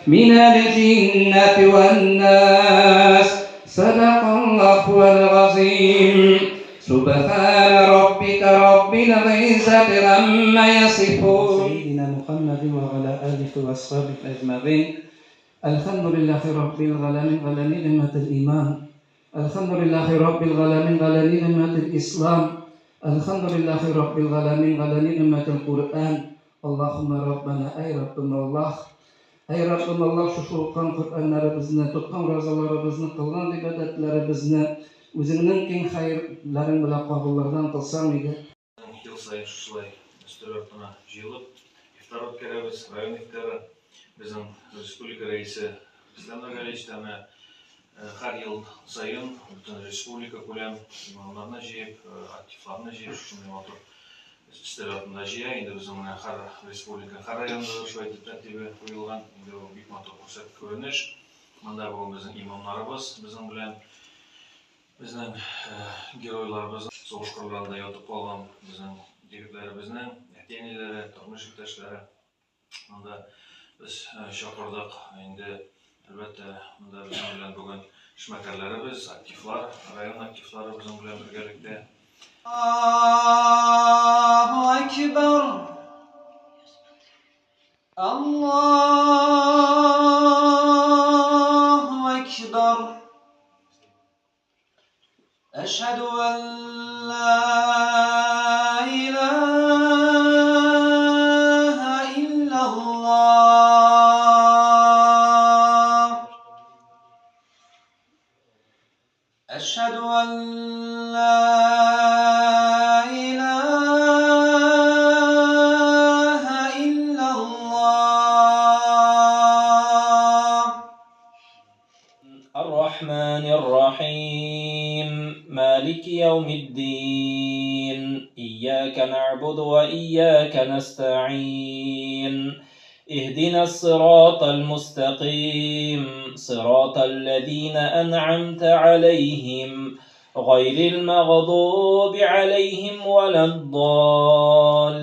من الجنة والناس صدق الله العظيم سبحان ربك رب العزة عما يصفون سيدنا محمد وعلى آله وأصحابه أجمعين الحمد لله رب العالمين على نعمة الإيمان الحمد لله رب العالمين على نعمة الإسلام الحمد لله رب العالمين على نعمة القرآن اللهم ربنا أي ربنا الله Әй Раббым Аллаһ, шушы укыган Коръәннәребезне, тоткан уразаларыбызны, кылган гыйбадәтләребезне Үзеңнең киң хәерләрең белән кабуллардан кылсаң иде. Ел саен шушылай өстәл артына җыелып, ифтар үткәрәбез, район ифтары. Безнең республика рәисе Рөстәм Нургалиевич та менә һәр ел саен бөтен республика күләм имамнарны җыеп, активларны җыеп, шушындый матур Өстәл артында җыя, инде безнең менә һәр республика, һәр районда да шулай итеп тәртибе куелган. Инде ул бик матур күрсәт күренеш. Монда бүген безнең имамнарыбыз безнең белән, безнең геройларыбыз, сугыш кырларында ятып калган безнең егетләребезнең әти-әниләре, тормыш иптәшләре. Монда без чакырдык. Инде, әлбәттә, монда безнең белән бүген эшмәкәрләребез, активлар, район активлары безнең белән бергәлектә. Аллаһу әкбәр! Аллаһу әкбәр! Әшһәдү ән ла илаһә илляллаһ. Әшһәдү ән ла илаһә илляллаһ. الرحمن الرحيم مالك يوم الدين إياك نعبد وإياك نستعين اهدنا الصراط المستقيم صراط الذين أنعمت عليهم غير المغضوب عليهم ولا الضالين.